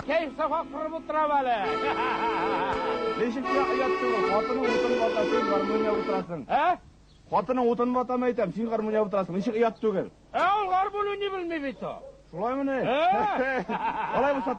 Кәеф-сафа корып утырам әле. Ничек тә оят түгел, хатының утын вата, син гармун уйнап утырасың. Ә? Хатының утын вата, әйтәм, син гармун уйнап утырасың. Ничек оят түгел? Ә ул гармун уйный белми бит ул. Шулаймыни? Ә? Алай булса,